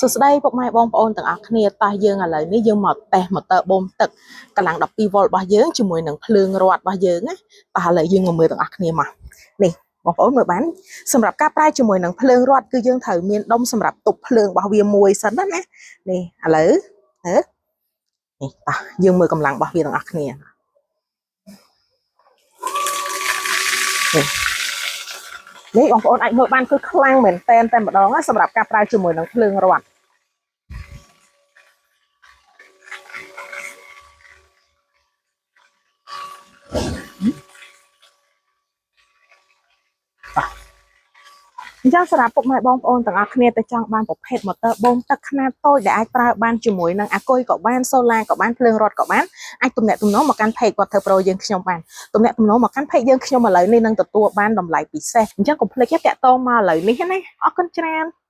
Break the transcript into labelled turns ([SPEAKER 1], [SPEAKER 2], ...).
[SPEAKER 1] សួស្តីពុកម៉ែបងប្អូនទាំងអស់គ្នាតោះយើងឥឡូវនេះយើងមកតេស្តម៉ូទ័របូមទឹកកម្លាំង12វ៉ុលរបស់យើងជាមួយនឹងភ្លើងរត់របស់យើងណាតោះឥឡូវយើងមកមើលទាំងអស់គ្នាមកនេះបងប្អូនមើលបានសម្រាប់ការប្រើជាមួយនឹងភ្លើងរត់គឺយើងត្រូវមានដុំសម្រាប់ទប់ភ្លើងរបស់វាមួយសិនណាណានេះឥឡូវហ៎នេះតោះយើងមើលកម្លាំងរបស់វាទាំងអស់គ្នានេះនេះបងប្អូនអាចមើលបានគឺខ្លាំងមែនតែនតែម្ដងណាសម្រាប់ការប្រើជាមួយនឹងភ្លើងរត់ អញ្ចឹងសម្រាប់ពុកម៉ែបងប្អូនទាំងអស់គ្នាទៅចង់បានប្រភេទម៉ូទ័របូមទឹកខ្នាតតូចដែលអាចប្រើបានជាមួយនឹងអាគុយក៏បានសូឡាក៏បានភ្លើងរត់ក៏បានអាចទំនាក់ទំនងមកកាន់ page Water Pro យើងខ្ញុំបានទំនាក់ទំនងមកកាន់ page យើងខ្ញុំឥឡូវនេះនឹងទទួលបានតម្លៃពិសេសអញ្ចឹងកុំភ្លេចតាក់ទងមកឥឡូវនេះណាអរគុណច្រើន។